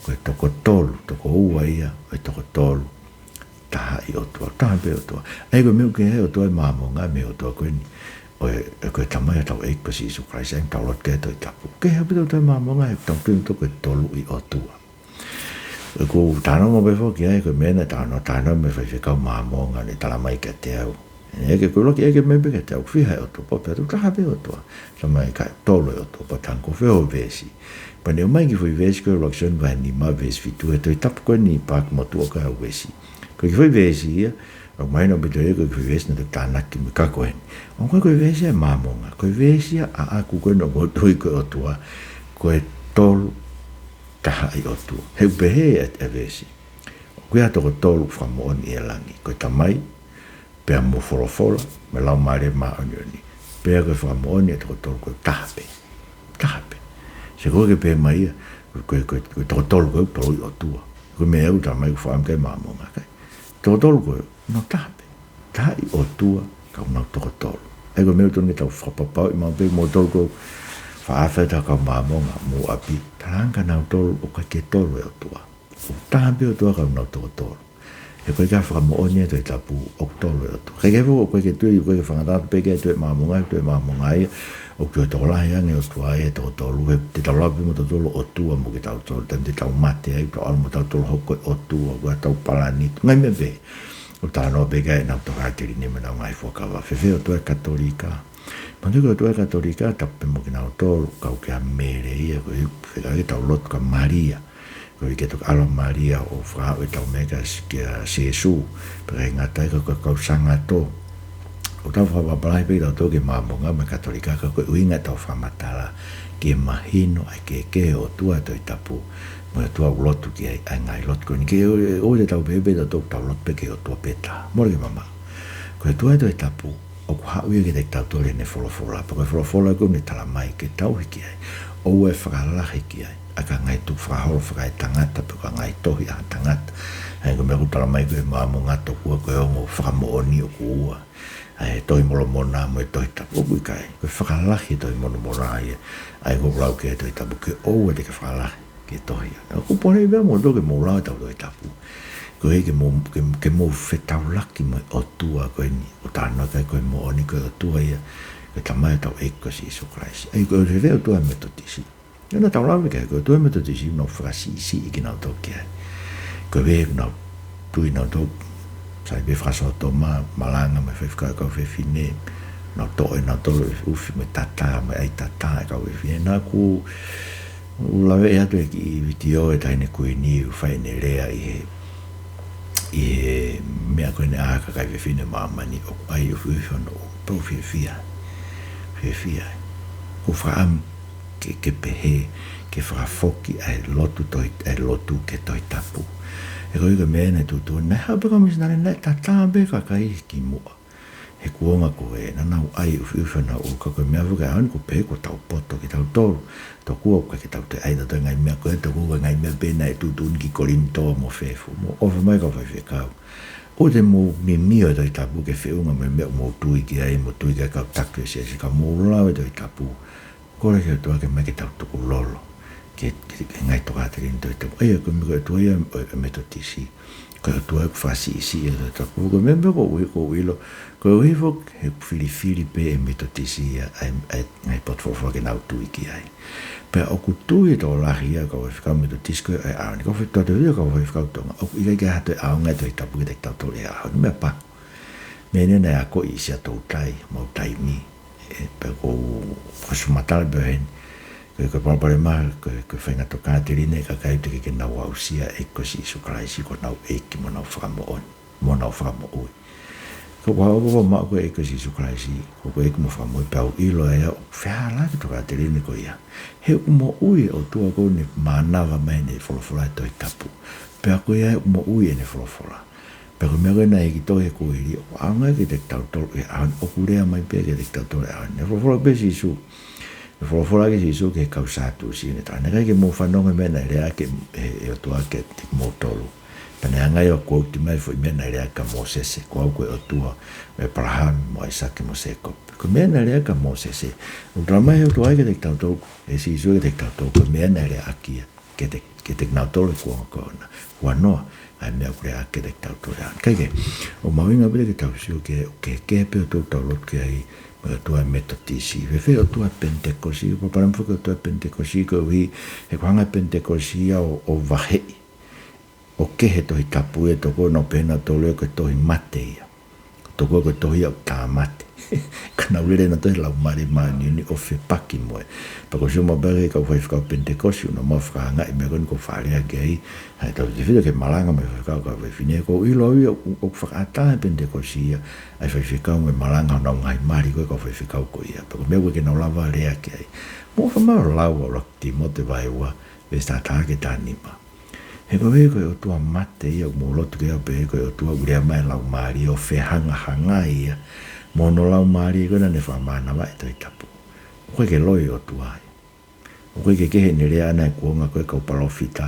Ko e toko tolu, toko ua ia ʻo e toko tolu taha ʻi ʻOtua, taha pē ʻOtua. ʻA ia ko e meʻa ʻoku kehe ai e ʻOtua ʻo e Māmonga mei he ʻOtua ko eni, ʻo e, ʻo e ko e Tamai hotau ʻEiki ko Sīsū Kalaisi, ʻa ia ʻoku tau lotu ki ai e Tohi Tapu. Kehe ʻaupito e ʻOtua ʻo e Māmonga, he ʻoku tau tui ʻe tautolu ko e tolu ʻi ʻOtua. ʻOku ou talanoa maʻu pē foki ai, ko e meʻa naʻe talanoa, talanoa mo e faifekau Māmonga naʻe talamai kiate au. ʻE ke koloki ʻe ke meʻa pē kiate au, ʻoku fiha e ʻOtua, pea u pehē atu, taha pē ʻOtua. Talamai ʻikai, tolu e ʻOtua, pea u tango, ko fē hoʻo veesi? Pea ne ʻomai e kiʻi foʻi veesi ko e ʻUluaki Sione vahe nima veesi fitu, he Tohi Tapu ko eni paaki motuʻa ko ē ʻa Uesi. Ko e kiʻi foʻi veesi ia, ʻoku mahino ʻaupito ia ko e kiʻi foʻi veesi naʻe tānaki mo e kau ko eni. ʻOku ʻikai ko e veesi ia ʻa e Māmonga, ko e veesi ia ʻaʻaku ko eni ʻoku ou tui ko e ʻOtua, ko e tolu taha ʻi ʻOtua. He ʻoku pehē ʻe, ʻe he veesi, ʻoku ʻi ai e toko tolu ʻoku fakamoʻoni ʻi he langi. Ko e Tamai, pea mo e Folofola, mo e Laumālie Māʻoniʻoni. Pea ko e fakamoʻoni ʻa e toko tolu ko e taha pē. Taha pē. Sio ko ē ke pehē mai ia, ko e, ko e, ko e toko tolu ko ē ʻoku tolu ʻi ʻOtua. Ko e meʻa ʻoku talamai ʻoku fakaʻamu ki ai e Māmonga, ʻikai. Toko tolu ko ē, nau taha pē. Taha ʻi ʻOtua, ka ʻoku nau toko tolu. ʻA ia ko e meʻa ʻoku totonu ke tau fakapapauʻi maʻu pē, mo kitautolu ko e fāfā ʻetau kau Māmonga, mou ʻapi. Talaange kia nautolu, ʻoku ʻikai ke tolu e ʻOtua. ʻOku taha pē ʻOtua ka ʻoku nau toko tolu. He ko e ʻikai fakamoʻoni ʻe he Tohi Tapu ʻoku tolu e ʻOtua. Kae kehe foki ʻoku ʻikai ke tui, ʻoku ʻikai ke fakatatau pē ki he Tohi ʻa e Māmonga, Tohi ʻa e Māmonga ia, ʻoku toe tokolahi ange e ʻOtua ia he toko tolu, he te tau lava pē mo tautolu ʻo ʻOtua mo kitautolu, taimi te tau mate ai, tau ʻalu mo tautolu hoko ko e ʻotua, ko ʻetau palani, ngaahi meʻa pehē. ʻOku talanoa pē ki ai ʻenau tokāteline mo ʻenau ngaahi fuakava, fēfē ʻOtua ʻa e Katolika. Manatuʻi ko e ʻOtua ʻa e Katolika, tapu pē mo kinautolu, kau kia Mele ia, ko e fekau ke tau lotu kia Malia. Ko e ke toki ʻalu ʻa Malia ʻo fakaaʻu ʻetau meʻa kia, kia Sīsū, pea ʻikai ngata ai ka ko e kau sangato. ʻOku tau fakapapauʻi pē kitautolu ki he Māmonga mo e Katolika ka ko e ʻuhinga ʻetau fakamatala ke mahino ʻa e kehekehe ʻo e ʻOtua ʻa e Tohi Tapu mo e ʻOtua ʻoku lotu ki ai ʻa e ngaahi lotu ko eni. Ke ʻoua, ʻoua te tau pehē pē tautolu ʻoku tau lotu pē ki he ʻOtua pē taha. Mole ke mamaʻo. Ko e ʻOtua ʻa e Tohi Tapu, ʻoku haʻu ia kiate kitautolu ʻi heʻene folofola. Pea ko e folofola ʻoku ne talamai ke tauhi ki ai. ʻOua ʻe fakalahi ki ai ʻa e ngaahi tukufakaholo fakaetangata pe ko e ngaahi tohi ʻa e tangata. ʻA ia ko e meʻa ʻoku talamai ko e Māmonga tokua ko e ongo fakamoʻoni ʻoku ua. ʻA e Tohi Molomona mo e Tohi Tapu ʻoku ʻikai. Ko e fakalahi e Tohi Molomona ia. ʻA ia ʻoku lau ki ai e Tohi Tapu ke ʻoua te ke fakalahi ki he tohi. ʻOku ou poleʻi pē au mo kitautolu ke mou lau ʻetau Tohi Tapu. Koeʻuhi ke mou, ke, ke mou fetaulaki mo e ʻOtua ko eni ʻoku talanoa ki ai ko e moʻoni ko e ʻOtua ia, ko e Tamai ʻa hotau ʻEiki ko Sīsū Kalaisi. ʻA ia ko e fēfē e ʻOtua ʻa e Metotisi? ʻIo naʻa tau lave ki ai, ko e ʻOtua ʻa e Metotisi, nau fakasiʻisiʻi kinautolu ki ai. Ko e fēfē ʻoku nau tui nautolu, sai pē fakasōtoma, malanga mo e faifekau kau fefine, Nau toʻo ʻe nautolu e ʻufi mo e tatā, mo e ʻai tatā e kau fefine. Naʻa ku, u laveʻi atu e kiʻi vitiō e taʻahine kuini ʻoku fai ʻene lea ʻi he, ʻi he meʻa ko eni ʻa e kakai fefine ʻo māmani ʻoku ʻai ʻufiʻufi hono ʻulu, pea u fiefia. Fiefia. Ko e fakaʻamu ke, ke pehē, ke fakafoki ʻa e lotu Tohi, ʻa e lotu ki he Tohi Tapu. He ko e kiʻi meʻa naʻe tuʻutuʻuni, naʻe haʻu pē kau misinale naʻe tatā pē kakai ki muʻa. He kuonga ko ē, naʻa nau ʻai ʻufiʻufi honau ʻulu, ka ko e meʻa foki ʻaho ni ʻoku pehē kuo tau poto kitautolu. Tokua ʻoku ʻikai ke tau toe ʻai ʻe tautolu e ngaahi meʻa ko ē, tokua ko e ngaahi meʻa pē naʻe tuʻutuʻuni ki Kolinitō mo Fefo. Mou ʻofa mai kau faifekau. ʻOua te mou mimio e Tohi Tapu ke feʻunga mo e meʻa ʻoku mou tui ki ai, mou tui ki ai kau taki ʻo e siasi, ka mou lau e Tohi Tapu. Kole ki he ʻOtua ke ʻomai ke tau tukulolo ki he, ki he, ki he ngaahi tokāteline Tohi Tapu. ʻA ia, ko e meʻa ko e ʻOtua ia ʻo e, ʻo e Metotisi. Ko e ʻOtua ʻoku fakasiʻisiʻi e Tohi Tapu. Ko e meʻa pē ʻoku ou, ʻoku ou ʻilo, koeʻuhi foki he ʻoku filifili pē ʻe he Metotisi ia ʻa e, ʻa e ngaahi potu folofola ke nau tui ki ai. Pea ʻoku tui e tokolahi ia kau faifekau Metotisi ko ē ʻa e ʻaho ni, kau faifekau, tau tui ia kau faifekau Tonga, ʻoku ʻikai ke ʻi ai ha toe ʻaonga e Tohi Tapu kiate kitautolu he ʻaho ni, meʻa pē. Meʻa eni naʻe akoʻi ʻi Siaʻatoutai, mau taimi. ʻE, pea ko, ko Sumatala pē heni. Ko e, ko e palopalema, ko e, ko e faʻahinga tokāteline ʻa e kakai teʻeki ke nau aʻusia e ʻEiki ko Sīsū Kalaisi ko honau ʻEiki mo honau Fakamoʻoni, mo honau Fakamoʻui. Ka ʻoku ou ʻofa maʻu ko e ʻEiki ko Sīsū Kalaisi ko e ʻEiki mo e Fakamoʻui, pea u ʻilo ai au ʻoku fehālaaki e tokāteline ko ia. He ʻoku moʻui e ʻOtua ko eni, mānava mai ʻene folofola e Tohi Tapu. Pea ko ia ʻoku moʻui ʻene folofola. Pea ko e meʻa ko ē naʻe hiki tohi he kuohili, ʻoku ʻaonga kiate kitautolu he ʻaho ni, ʻoku lea mai pē kiate kitautolu he ʻaho ni. Naʻe folofola pē Sīsū, naʻe folofola ʻa Sīsū ki he kau Sātusi, naʻe talamai, ʻikai ke mou fanongo he meʻa naʻe lea ʻaki ʻe he, ʻe he ʻOtua kiate kimoutolu. Pea naʻe hanga ʻo quote mai e foʻi meʻa naʻe lea ʻaki kia Mōsese, ko au ko e ʻOtua ʻo ʻĒpalahame mo ʻAisake mo Sēkope. Ko e meʻa naʻe lea ʻaki kia Mōsese, ʻoku talamai ʻe he ʻOtua ia kiate kitautolu, ʻe Sīsū kiate kitautolu, ko e meʻa naʻe lea ʻaki ia kiate, kiate kinautolu he kuonga ko ena. Huanoa ʻa e meʻa ʻoku lea ʻaki kiate kitautolu he ʻaho ni. Kae kehe, ʻoku mahuʻinga pē ke tau sio ki he, ki he, ki he pē ʻOtua ʻoku tau lotu ki ai, mo e ʻOtua Metotisi. Fēfē ʻOtua Penitekosi, palopalema foki ʻOtua Penitekosi koeʻuhi he ʻoku hanga ʻe he Penitekosi ia ʻo, ʻo vaheʻi, ʻo kehe e Tohi Tapu ia, tokua naʻa nau pehē nautolu ia ko e tohi mate ia. Tokua ko e tohi ia ʻoku tāmate. Ka nau lele nautolu he Laumālie Māʻoniʻoni ʻo fepaki mo ia. Pea ʻoku ou sio maʻu pē ki he kau faifekau Penitekosi, ʻoku nau maʻu fakaangaʻi e meʻa ko eni ʻoku ou faʻa lea ki ai. Hangē ʻoku tau tefito ke malanga mo e faifekau, kau faifine, ʻoku ou ʻilo au ia ʻoku, ʻoku fakaʻatā ʻe he Penitekosi ia ʻa e faifekau mo e malanga honau ngaahi mali ko ē kau faifekau ko ia. Pea ko e meʻa ʻoku ʻikai ke nau lava lea ki ai. Mou ʻofa mai ʻo lau ʻa ʻuluaki Tīmote vahe ua, veesi taha taha ki he taha nima. He koeʻuhi ko e ʻotua mate ia ʻoku mou lotu ki ai, pea ko e ʻotua ʻoku lea mai e Laumālie ʻo fehangahangai ia mo hono Laumālie ko ē naʻa ne fakamānavaʻi e Tohi Tapu. ʻOku ʻikai ke loi e ʻOtua ia. ʻOku ʻikai ke kehe ʻene lea ʻaʻana he kuonga ko ē kau palōfita,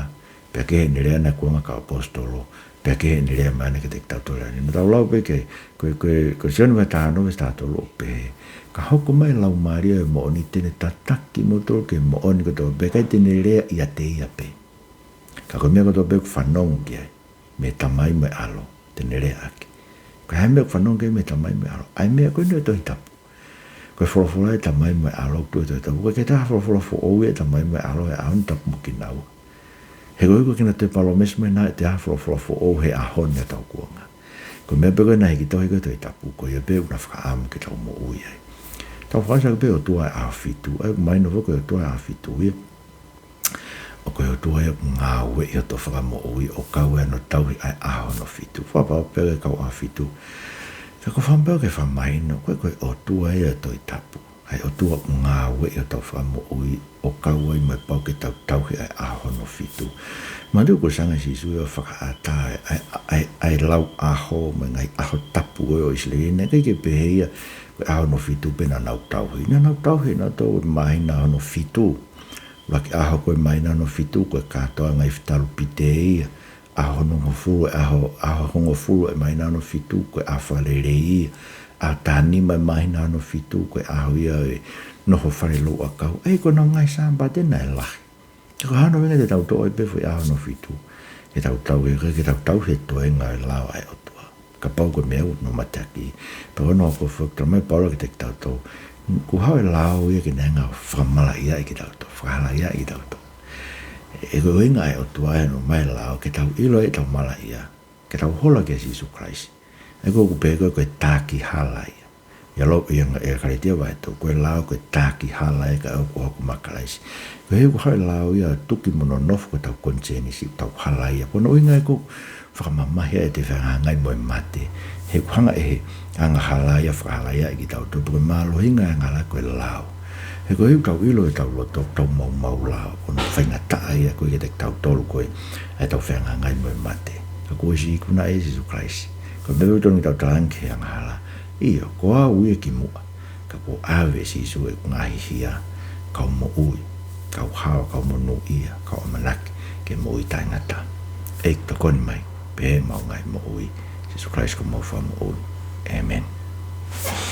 pea kehe ʻene lea ʻaʻana he kuonga kau ʻaposetolo, pea kehe ʻene lea mai ʻaʻana kiate kitautolu he ʻaho ni. Naʻa tau lau pē ki he, ko e, ko e, ko e Sione vahe taha ono veesi taha tolu ʻoku pehē, ka hoko mai e Laumālie ʻo e moʻoni te ne tataki kimoutolu ki he moʻoni kotoa pē, ʻikai te ne lea ʻiate ia pē. Ka ko e meʻa kotoa pē ʻoku fanongo ki ai mei he Tamai mo e ʻAlo, te ne lea ʻaki. Ko e hā e meʻa ʻoku fanongo ki ai mei he Tamai mo e ʻAlo? ʻA e meʻa ko eni ʻo e Tohi Tapu. Ko e folofola ʻa e Tamai mo e ʻAlo ʻoku tuʻu he Tohi Tapu. ʻOku ʻikai ke toe ʻi ai ha folofola foʻou ia ʻa e Tamai mo e ʻAlo he ʻaho ni, tapu mo kinaua. He koeʻuhi ʻoku ʻikai ke na toe palōmesi mai nautolu ʻe toe ʻi ai ha folofola foʻou he ʻaho ni ʻo hotau kuonga. Ko e meʻa pē ko ē naʻe hiki tohi ko ē he Tohi Tapu, ko ia pē ʻoku na fakaʻamu ke tau moʻui ai. Tau fakaʻosi ʻaki pē e ʻOtua ʻo e ʻAho Fitu, ʻa ia ʻoku mahino foki ko e ʻOtua ʻo e ʻAho Fitu ia ʻoku, ko e ʻOtua ia ʻoku ngāueʻi hoto fakamoʻui ʻo kau ai hono tauhi ʻa e ʻaho hono fitu. Fakapapau pē ki he kau ʻaho fitu. Ka ko e fakaʻamu pē ke fakamahino, ko e, ko e ʻOtua ia ʻo e Tohi Tapu. ʻA e ʻOtua ʻoku ngāueʻi hoto fakamoʻui ʻo kau ai mo e pau ke tau tauhi ʻa e ʻaho hono fitu. Manatuʻi kuo sanga ʻe Sīsū ia ʻo fakaʻatā ʻa e, ʻa e, ʻa e, ʻa e lau ʻaho mo e ngaahi ʻaho tapu ʻo, ʻo ʻIsileli, naʻe ʻikai ke pehē ia ko e ʻaho hono fitu pē naʻa nau tauhi. Naʻa nau tauhi nautolu he māhina hono fitu. ʻUluaki ʻaho ko ē māhina hono fitu ko e kātoanga ʻo e ngaahi fetalupite ia. ʻAho hongofulu, ʻaho, ʻaho hongofulu ʻo e māhina hono fitu ko e ʻaho Fakalelei ia. ʻAho taha nima ʻo e māhina hono fitu ko e ʻaho ia ʻo e noho falelouʻakau. ʻA ia ko honau ngaahi Sāpate naʻe lahi. Ka ko hono ʻuhinga te tau toʻo ai pē foʻi ʻaho hono fitu ke tau tauhi, ke tau tauhi e toenga ʻo e lao ʻa e ʻOtua. Kapau ko e meʻa ʻoku nau mateaki. Pea ko hono hoko foki, talamai ʻe Paula kiate kitautolu, kuo haʻu e lao ia ke ne hanga ʻo fakamalaʻiaʻi kitautolu, fakahalaiaʻi kitautolu. He ko e ʻuhinga ʻa e ʻOtua ʻi hono ʻomai e lao ke tau ʻilo ai ʻetau malaʻia, ke tau hola kia Sīsū Kalaisi. ʻA ia ʻoku pehē ko e, ko e taki hala ia. ʻIa Loma, ʻia Kalētia vahe tolu, ko e lao ko e taki hala ia kae ʻoua kuo hoko maʻa Kalaisi. Ko e hā ʻoku hā e lao ia ʻo tuki mo nonofo ko ʻetau konisēnisi, ʻetau hala ia. Ko hono ʻuhinga ia ʻoku fakamamahi ai ʻete fehangahangai mo e mate. He ʻoku hanga ʻe he angahala ia ʻo fakahalaia kitautolu. Pea ko e mālohinga e angahala ko e lao. He ko e hā ʻoku tau ʻilo ʻi hotau loto, tau maumau lao. Ko hono faingataʻa ia ko ē kiate kitautolu ko ē ʻetau fehangahangai mo e mate. Ka kuo ʻosi ikunaʻi ʻe Sīsū Kalaisi. Ko e meʻa ʻoku totonu ke tau talaange ki he angahala. ʻIo, ko au ia kimuʻa. Ka kuo ʻave ʻe Sīsū ʻeku ngaahi hia, kau moʻui, kau hao, kau monūʻia, kau ʻamanaki ki he moʻui taʻengata. ʻEiki, tokoni mai, pehē ʻemau ngaahi moʻui. Sīsū Kalaisi ko homau Fakamoʻui. ʻĒmeni.